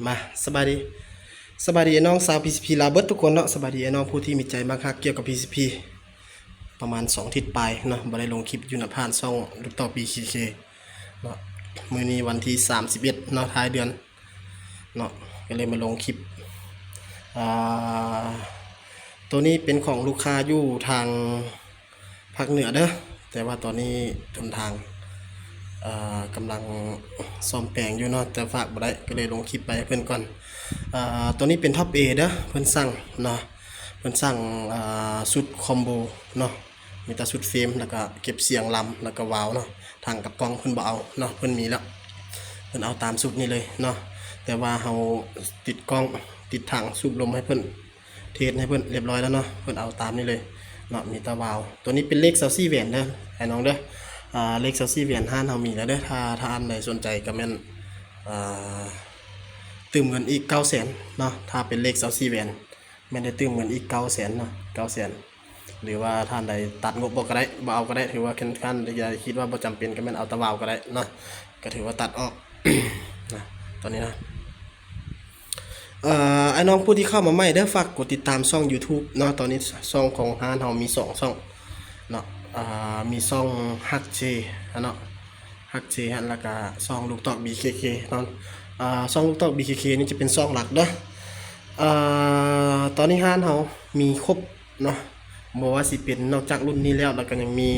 ມາ ສະບາຍດີ ສະບາຍດີອ້າຍນ້ອງຊາວ ພີຊີພີ ລາວເບິດທຸກຄົນເນາະ. ສະບາຍດີອ້າຍນ້ອງຜູ້ທີ່ມີໃຈມັກຮັກກ່ຽວກັບ ພີຊີພີ ປະມານສອງທິດປາຍເນາະ ບໍ່ໄດ້ລົງຄລິບຢູ່ນະຜ່ານຊ່ອງລູກຕອກ ບີເຄເຄ ເນາະ. ມື້ນີ້ວັນທີສາມສິບເອັດເນາະ ທ້າຍເດືອນເນາະ ກໍເລີຍມາລົງຄລິບ. ອ່າ ໂຕນີ້ເປັນຂອງລູກຄ້າຢູ່ທາງ ພາກເໜືອເດີ ແຕ່ວ່າຕອນນີ້ຫົນທາງ ເອີ ກຳລັງສ້ອມແປງຢູ່ເນາະ ແຕ່ຝາກບໍ່ໄດ້ ກໍເລີຍລົງຄລິບໄປໃຫ້ເພິ່ນກ່ອນ. ເອີ ໂຕນີ້ເປັນທັອບເອເດີ ເພິ່ນສັ່ງເນາະ ເພິ່ນສັ່ງ ເອີ ຊຸດຄອມໂບເນາະ ມີແຕ່ຊຸດເຟຣມ ແລ້ວກະເກັບສຽງລຳ ແລ້ວກະວາວເນາະ. ຖັງກັບກ້ອງເພິ່ນບໍ່ເອົາເນາະ ເພິ່ນມີແລ້ວ ເພິ່ນເອົາຕາມຊຸດນີ້ເລີຍເນາະ. ແຕ່ວ່າເຮົາຕິດກ້ອງ ຕິດຖັງສູບລົມໃຫ້ເພິ່ນ ເທສໃຫ້ເພິ່ນຮຽບຮ້ອຍແລ້ວເນາະ ເພິ່ນເອົາຕາມນີ້ເລີຍເນາະ ມີແຕ່ວາວ. ໂຕນີ້ເປັນເລກຊາວສີ່ແຫວນເດີ ອ້າຍນ້ອງເດີ ອ່າ ເລກຊາວສີ່ແຫວນ ຮ້ານເຮົາມີແລ້ວເດີ. ຖ້າ ຖ້າທ່ານໃດສົນໃຈກໍແມ່ນ ອ່າ ຕື່ມເງິນອີກເກົ້າແສນເນາະ. ຖ້າເປັນເລກຊາວສີ່ແຫວນ ແມ່ນໄດ້ຕື່ມເງິນອີກເກົ້າແສນເນາະ ເກົ້າແສນ. ຫຼືວ່າທ່ານໃດຕັດງົບບໍ່ກໍໄດ້ ບໍ່ເອົາກໍໄດ້ ຖືວ່າທ່ານໃດຄິດວ່າບໍ່ຈຳເປັນ ກໍແມ່ນເອົາແຕ່ວາວກໍໄດ້ເນາະ ກໍຖືວ່າຕັດອອກນະ ຕອນນີ້ນະ. ເອີ ອ້າຍນ້ອງຜູ້ທີ່ເຂົ້າມາໃໝ່ເດີ ຝາກກົດຕິດຕາມຊ່ອງຢູທູບເນາະ. ຕອນນີ້ຊ່ອງຂອງຮ້ານເຮົາມີສອງຊ່ອງເນາະ ອ່າ ມີຊ່ອງຮັກເຈເນາະ ຮັກເຈຫັ້ນ ແລ້ວກະຊ່ອງລູກຕອກ ບີເຄເຄ ເນາະ. ອ່າ ຊ່ອງລູກຕອກ ບີເຄເຄ ນີ້ຈະເປັນຊ່ອງຫຼັກເດີ. ອ່າ ຕອນນີ້ຮ້ານເຮົາມີຄົບເນາະ ບໍ່ວ່າຊິເປັນນອກຈາກລຸ້ນນີ້ແລ້ວ ແລ້ວກະຍັງມີ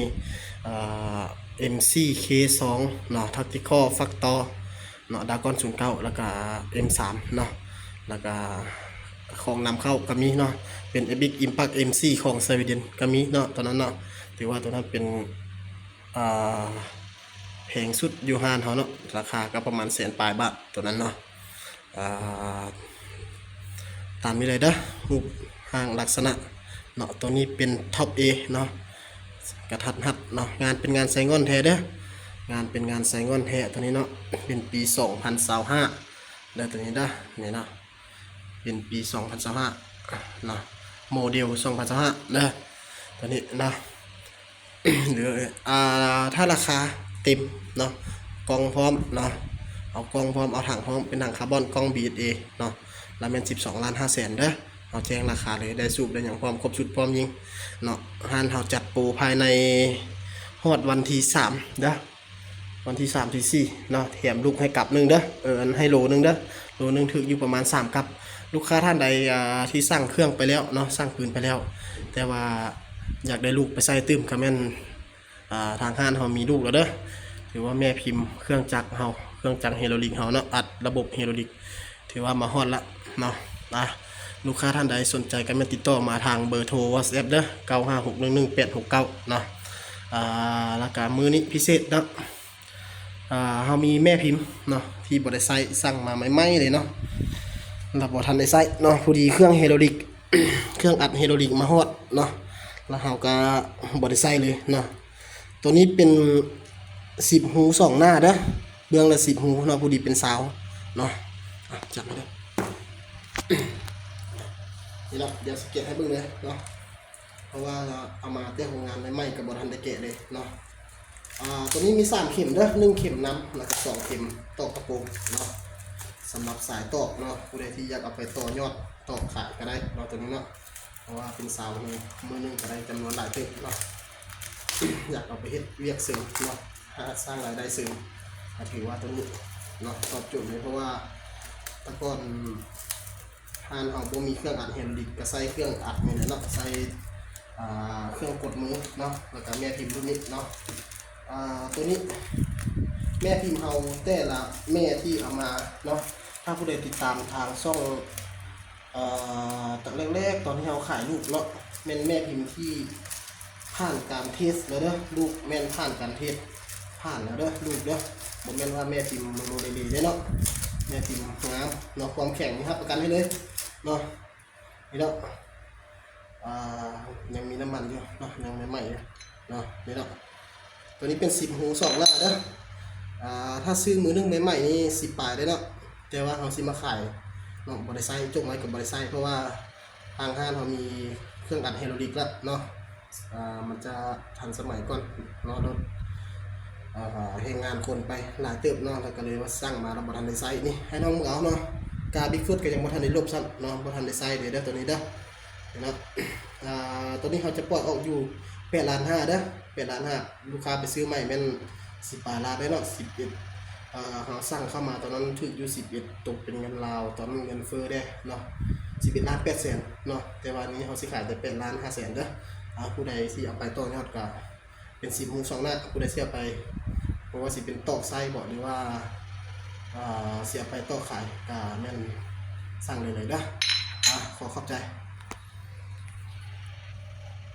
ອ່າ ເອັມສີ່ເຄສອງເນາະ ແທັກຕິຄໍ ແຟັກຕໍ ເນາະ ດຣາກອນສູນເກົ້າ ແລ້ວກະເອັມສາມເນາະ ແລ້ວກະຂອງນຳເຂົ້າກໍມີເນາະ ເປັນເອບິກ ອິມແພັກ ເອັມສີ່ຂອງສະວີເດັນກໍມີເນາະ ຕອນນັ້ນເນາະ. ຖືວ່າໂຕນັ້ນເປັນ ອ່າ ແພງສຸດຢູ່ຮ້ານເຮົາເນາະ ລາຄາກໍປະມານແສນປາຍບາດໂຕນັ້ນເນາະ. ອ່າ ຕາມນີ້ເລີຍເດີ ຮູບຮ່າງລັກສະນະເນາະ. ໂຕນີ້ເປັນທັອບເອເນາະ ກະທັດຮັດເນາະ. ງານເປັນງານໄຊງ່ອນແທ້ເດີ ງານເປັນງານໄຊງ່ອນແທ້ໂຕນີ້ເນາະ. ເປັນປີສອງພັນຊາວຫ້າເດີ ໂຕນີ້ເດີ ນີ້ເນາະ ເປັນປີສອງພັນຊາວຫ້າເນາະ ໂມເດວສອງພັນຊາວຫ້າເດີ ໂຕນີ້ເນາະ. ຫຼື ອ່າ ຖ້າລາຄາເຕັມເນາະ ກ່ອງພ້ອມເນາະ ເອົາກ່ອງພ້ອມ ເອົາຖັງພ້ອມ ເປັນຖັງຄາບອນ ກ່ອງບີເອັສເອເນາະ ລະແມ່ນສິບສອງລ້ານຫ້າແສນເດີ. ເຮົາແຈ້ງລາຄາເລີຍ ໄດ້ສູບໄດ້ຫຍັງພ້ອມ ຄົບຊຸດພ້ອມຍິງເນາະ. ຮ້ານເຮົາຈັດໂປພາຍໃນຮອດວັນທີສາມເດີ ວັນທີສາມ ທີສີ່ເນາະ ແຖມລູກໃຫ້ກັບໜຶ່ງເດີ ເອີ ໃຫ້ໂຫຼໜຶ່ງເດີ ໂຫຼໜຶ່ງຖືກຢູ່ປະມານສາມກັບ. ລູກຄ້າທ່ານໃດ ອ່າ ທີ່ສັ່ງເຄື່ອງໄປແລ້ວເນາະ ສັ່ງປືນໄປແລ້ວ ແຕ່ວ່າຢາກໄດ້ລູກໄປໃສ່ຕື່ມ ກໍແມ່ນ ອ່າ ທາງຮ້ານເຮົາມີລູກແລ້ວເດີ. ຖືວ່າແມ່ພິມເຄື່ອງຈັກເຮົາ ເຄື່ອງຈັກໄຮໂດຣລິກເຮົາເນາະ ອັດລະບົບໄຮໂດຣລິກ ຖືວ່າມາຮອດລະເນາະ. ອ່າ ລູກຄ້າທ່ານໃດສົນໃຈກໍແມ່ນຕິດຕໍ່ມາທາງເບີໂທ ວອດແອັບເດີ ເກົ້າຫ້າຫົກໜຶ່ງໜຶ່ງແປດຫົກເກົ້າເນາະ. ອ່າ ແລ້ວກະມື້ນີ້ພິເສດເນາະ ອ່າ ເຮົາມີແມ່ພິມເນາະ ທີ່ບໍ່ໄດ້ໃຊ້ ສັ່ງມາໃໝ່ໆເລີຍເນາະ ລະບໍ່ທັນໄດ້ໃຊ້ເນາະ. ພໍດີເຄື່ອງໄຮໂດຣລິກ ເຄື່ອງອັດໄຮໂດຣລິກມາຮອດເນາະ ລະເຮົາກະບໍ່ໄດ້ໃຊ້ເລີຍເນາະ. ໂຕນີ້ເປັນສິບຮູສອງໜ້າເດີ ເບື້ອງລະສິບຮູເນາະ ພໍດີເປັນຊາວເນາະ. ອ່ະ ຈັບມາເດີ ນີ້ເນາະ ດຽວຊິແກະໃຫ້ເບິ່ງເລີຍເນາະ ເພາະວ່າເອົາມາແຕ່ໂຮງງານໃໝ່ໆ ກໍບໍ່ທັນໄດ້ແກະເລີຍເນາະ. ອ່າ ໂຕນີ້ມີສາມເຂັມເດີ ໜຶ່ງເຂັມນຳ ແລ້ວກໍສອງເຂັມຕອກຕະໂກງເນາະ. ສຳລັບສາຍຕອກເນາະ ຜູ້ໃດທີ່ຢາກເອົາໄປຕໍ່ຍອດຕອກຂາຍກໍໄດ້ເນາະ ໂຕນີ້ເນາະ ເພາະວ່າເປັນຊາວມື ມືໜຶ່ງກໍໄດ້ຈຳນວນຫຼາຍເຕີບເນາະ ຢາກເອົາໄປເຮັດວຽກເສີມເນາະ ຫາສ້າງລາຍໄດ້ເສີມ ກໍຖືວ່າໂຕນີ້ເນາະ ຕອບໂຈດເລີຍ. ເພາະວ່າແຕ່ກ່ອນ ຮ້ານເຮົາບໍ່ມີເຄື່ອງອັດໄຮໂດຣລິກ ກໍໃຊ້ເຄື່ອງອັດນີ້ແຫຼະເນາະ ໃຊ້ ອ່າ ເຄື່ອງກົດມືເນາະ ແລ້ວກໍແມ່ພິມລຸ້ນນີ້ເນາະ. ອ່າ ໂຕນີ້ແມ່ພິມເຮົາແຕ່ລະແມ່ທີ່ເອົາມາເນາະ ຖ້າຜູ້ໃດຕິດຕາມທາງຊ່ອງ ເອີ ຕັ້ງແລກໆ ຕອນທີ່ເຮົາຂາຍລູກເນາະ ແມ່ນແມ່ພິມທີ່ ຜ່ານການເທສແລ້ວເດີ ລູກແມ່ນຜ່ານການເທສ ຜ່ານແລ້ວເດີລູກເດີ ບໍ່ແມ່ນວ່າແມ່ພິມໂລໂລເລເລເດ້ເນາະ ແມ່ພິມງາມເນາະ ຄວາມແຂງນີ້ຮັບປະກັນໃຫ້ເລີຍເນາະ. ນີ້ເນາະ ອ່າ ຍັງມີນ້ຳມັນຢູ່ເນາະ ຍັງໃໝ່ໆຢູ່ເນາະ ນີ້ເນາະ. ໂຕນີ້ເປັນສິບຮູສອງໜ້າເດີ ອ່າ ຖ້າຊື້ມືໜຶ່ງໃໝ່ໆນີ້ສິບປາຍເດ້ເນາະ ແຕ່ວ່າເຮົາຊິມາຂາຍເນາະ ບໍ່ໄດ້ໃຊ້ ຈົກໄວ້ກໍບໍ່ໄດ້ໃຊ້ ເພາະວ່າ ທາງຮ້ານເຮົາມີເຄື່ອງອັດໄຮໂດຣລິກແລ້ວເນາະ ອ່າ ມັນຈະທັນສະໄໝກ່ອນເນາະ ລົດ ອ່າ ແຮງງານຄົນໄປຫຼາຍເຕີບເນາະ ແລ້ວກໍເລີຍວ່າສັ່ງມາແລ້ວບໍ່ທັນໄດ້ໃຊ້ ນີ້ໃຫ້ນ້ອງເບິ່ງເອົາເນາະ. ກາບິກຟຸດກໍຍັງບໍ່ທັນໄດ້ລົບຊ້ຳເນາະ ບໍ່ທັນໄດ້ໃຊ້ເດ້ ເດີ ໂຕນີ້ເດີເນາະ. ອ່າ ໂຕນີ້ເຮົາຈະປ່ອຍອອກຢູ່ແປດລ້ານຫ້າເດີ ແປດລ້ານຫ້າ. ລູກຄ້າໄປຊື້ໃໝ່ແມ່ນສິບປາຍລ້ານເດ້ເນາະ ສິບເອັດ ອ່າ ເຮົາສັ່ງເຂົ້າມາຕອນນັ້ນຖືກຢູ່ສິບເອັດ ຕົກເປັນເງິນລາວ ຕອນນັ້ນເງິນເຟີ້ເດ້ເນາະ ສິບເອັດລ້ານແປດແສນເນາະ. ແຕ່ວ່ານີ້ເຮົາຊິຂາຍແຕ່ແປດລ້ານຫ້າແສນເດີ. ອ່າ ຜູ້ໃດຊິເອົາໄປຕໍ່ຍອດກໍ ເປັນສິບໂມງຊ່ວງໜ້າ ຜູ້ໃດຊິເອົາໄປ ບໍ່ວ່າຊິເປັນຕອກໄສ້ບໍ ຫຼືວ່າ ອ່າ ຊິເອົາໄປຕອກຂາຍ ກະແມ່ນສັ່ງໄດ້ເລີຍເດີ. ອ່າ ຂໍຂອບໃຈ.